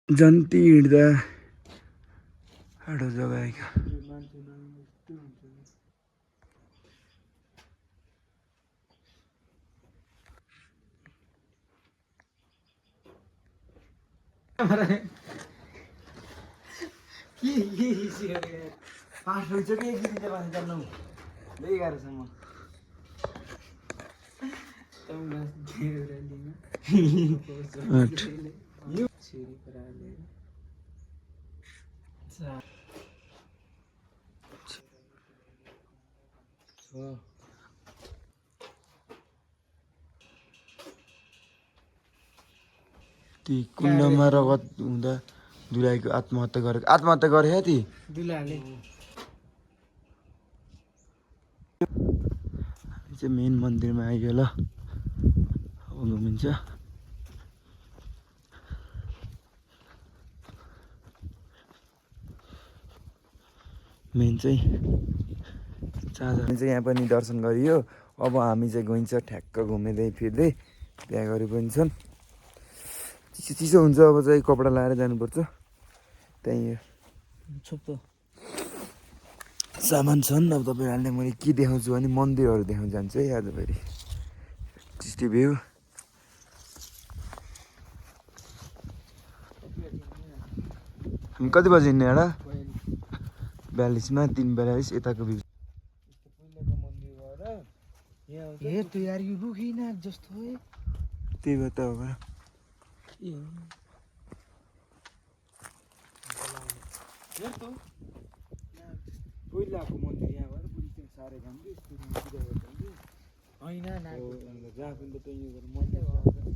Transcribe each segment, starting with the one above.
जन्ती हिँड्दा हाडो जग्गा आइका फास्ट हुन्छ कि एक दिन चाहिँ जान्नु त्यही गाह्रोसम्म ती कुण्डमा रगत हुँदा दुलाईको आत्महत्या गरे ती दुलाले हामी चाहिँ मेन मन्दिरमा आइयो ल अब घुमिन्छ मेन चाहिँ यहाँ पनि दर्शन गरियो अब हामी चाहिँ गइन्छ ठ्याक्क घुमेदै फिर्दै बिहा गरे पनि छन् चिसो चिसो हुन्छ अब चाहिँ कपडा लाएर जानुपर्छ त्यहीँ सामान छन् अब तपाईँहरूले मैले के देखाउँछु भने मन्दिरहरू देखाउनु जान्छु है आज फेरि टिस्टी भ्यू हामी कति बजी हिँड्ने एउटा 42मा 3:42 यताको भ्यू हे त यार यो रुखिना जस्तो है त्यही भएर त हो पहिलाको मन्दिर यहाँ भएर पुलिस साह्रै काम कि होइन जहाँ पनि त यो मन्दिर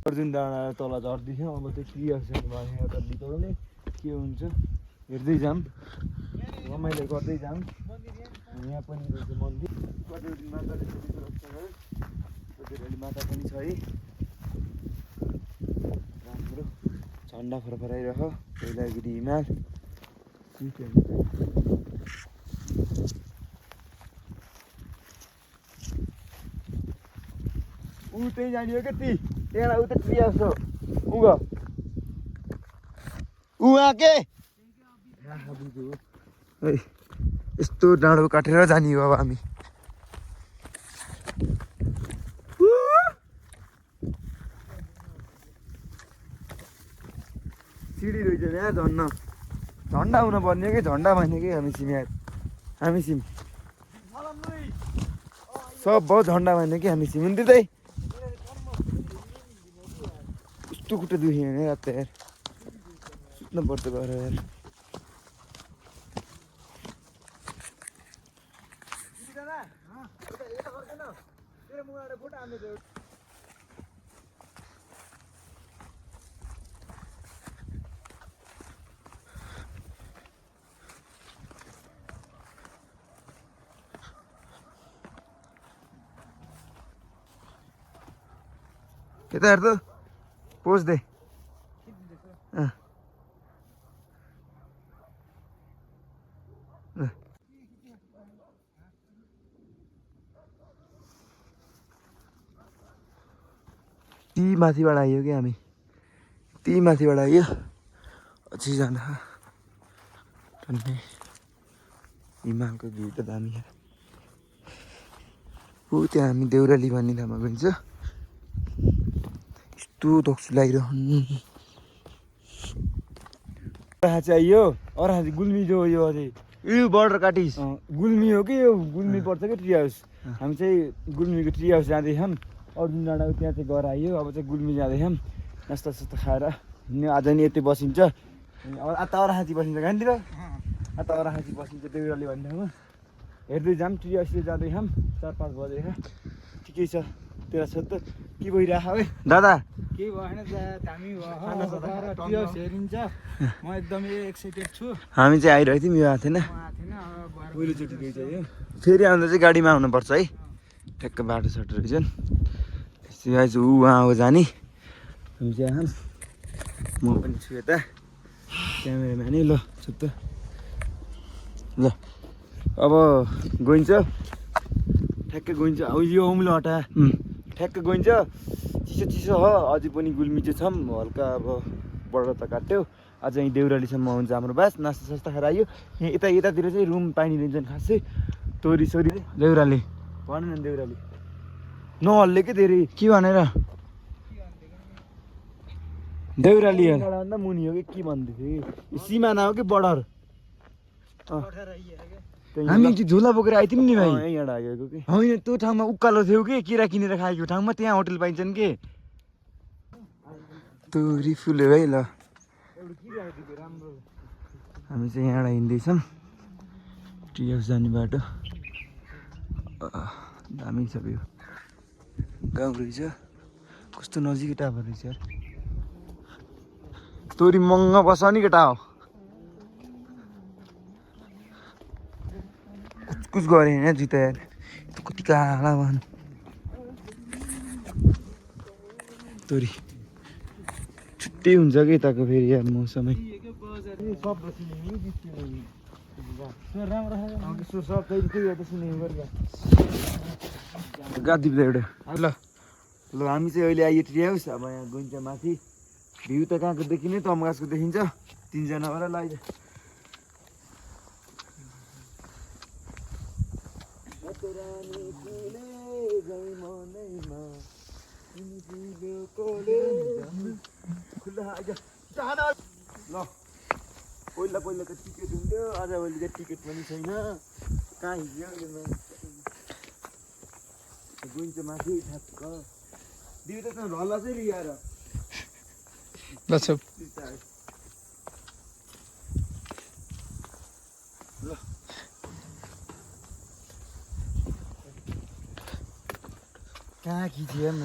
अर्जुन डाँडा तल झर्दै थियो अब त्यो क्रिएसन भयो त बिताउने के हुन्छ हेर्दै जाऊँ रमाइलो गर्दै जाऊँ यहाँ पनि रहेछ मन्दिर कतिवटा माताले कतिवटा माता पनि छ है राम्रो झन्डा फरफराइरह कैलागिरी हिमाल त्यही जानियो क्या ती त्यहाँ उता क्रिया जस्तो के यस्तो डाँडो काटेर जाने हो अब हामी सिडी रहेछ यहाँ झन्डा हुन पर्ने कि झन्डा भन्ने कि हामी सिम यहाँ हामी सिम सब भयो झन्डा भन्ने कि हामी सिम हुन्थ्यो कस्तो खुट्टा दुख्यो भने रात यार सुत्नु पर्छ गएर यार यता हेर्दो पोज दे ती माथिबाट आइयो क्या हामी ती माथिबाट आइयो अझै जाँदा टन्ने हिमालको भ्यू त दामी हो त्यहाँ हामी देउराली भन्ने ठाउँमा गइन्छ यस्तो धक्सु लागिरहनु चाहिँ यो अरा गुल्मी जो यो अझै यो बर्डर काटिस गुल्मी हो कि यो गुल्मी पर्छ कि ट्री हाउस हामी चाहिँ गुल्मीको ट्री हाउस जाँदैछौँ अर्जुन डाँडा त्यहाँ चाहिँ गएर आइयो अब चाहिँ गुल्मी जाँदैछौँ नास्ता सास्ता खाएर आज नि यति बसिन्छ अब आता अराखाँची बसिन्छ कहाँनिर आता अराखाँची बसिन्छ देउराली भन्ने ठाउँमा हेर्दै जाऊँ ट्री हाउस जाँदैछौँ 4-5 बजेर ठिकै छ तेरा छ त के भइरहेको है दादा केही भएन दामी भयो हेरिन्छ म एकदमै एक्साइटेड छु हामी चाहिँ आइरहेको थियौँ यो आएको थिएन पहिलोचोटि गइन्छ यो फेरि आउँदा चाहिँ गाडीमा आउनुपर्छ है ठ्याक्क बाटो साटो रहेछन् यस्तो उहाँ हो जाने हामी चाहिँ आऊँ म पनि छु यता क्यामेराम्यान ल छुट्ट ल अब गइन्छ ठ्याक्कै गइन्छ अब यो औँलो हटा ठ्याक्कै गइन्छ चिसो चिसो हो अझै पनि गुल्मी चाहिँ छौँ हल्का अब बर्डर त काट्यो अझ यहीँ देउरालीसम्म हुन्छ हाम्रो बास। नास्ता सास्ता खाएर आयो। यहाँ यतातिर चाहिँ रुम पानी दिन्छन् खासै तोरी सोरी देउराली भन न देउराली नहल्ले के धेरै के भनेर देउराली भन्दा मुनि हो कि के भन्दै थियो कि सिमाना हो कि बर्डर हामी झोला बोकेर आइथ्यौँ नि भाइ यहीँबाट आएको कि होइन त्यो ठाउँमा उकालो थियो कि किरा किनेर खाएको ठाउँमा त्यहाँ होटल पाइन्छन् कि तोरी फुल्यो है ल हामी चाहिँ यहाँबाट हिँड्दैछौँ टी हाउस जाने बाटो दामी छ यो गाउँ रहेछ कस्तो नजिकै टावर रहेछ यार तोरी महँगो बस नि केटा हो कुछ गरे होइन जुत्ता यार कति काला भन तोरी छुट्टै हुन्छ कि यताको फेरि यार मौसमै गाडी एउटा ल ल हामी चाहिँ अहिले आइयो ट्री हाउस अब यहाँ गइन्छ माथि भ्यू त कहाँको देखिने तमगासको देखिन्छ 3 जनाबाट ल अहिले ल पहिला त टिकट हुन्थ्यो आज भोलि त टिकट पनि छैन कहाँ हिँड्यो गइन्छ माथि ठ्याक्क दिदी त हल्ला चाहिँ लिएर ल सब ल कहाँ खिच्यो न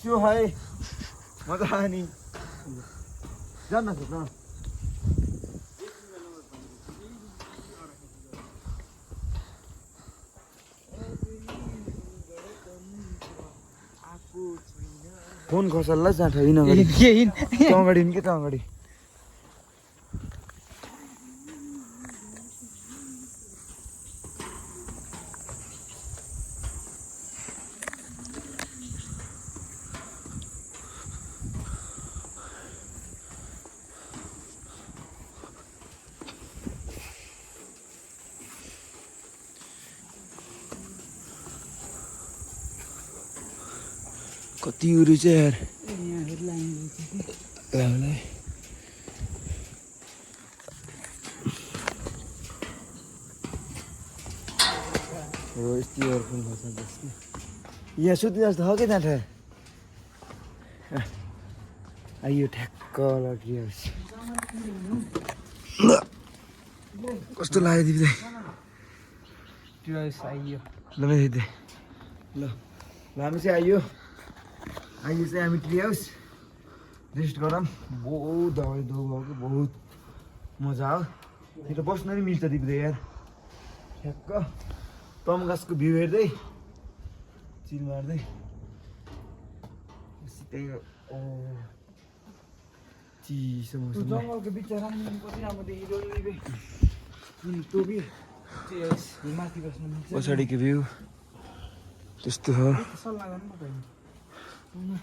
त्यो है मजा आयो नि जान्न सक्छ फोन खसल्ला जाँठ हिँड अगाडि के त अगाडि कति उरु चाहिँ यार हो यस्तो इयरफोन खस्छ जस्तो यहाँ सुत्ने जस्तो हो कि जाँठ आइयो ठ्याक्क लगियोस् कस्तो लाग्यो दिदी आइयो ल दिदी ल हामी चाहिँ आइयो अहिले चाहिँ हामी ट्री हाउस रेस्ट गरौँ बहुत दबाई दो भयो कि बहुत मजा हो यो त बस्न नि मिल्छ दिदी यार ठ्याक्क तमगासको भ्यू हेर्दै चिल मार्दै ओ चिसो मौसम जङ्गलको बिचमा राम्रो कति राम्रो देखिँदो माथि बस्नु पछाडिको भ्यू त्यस्तो हो सल्लाह गर्नु न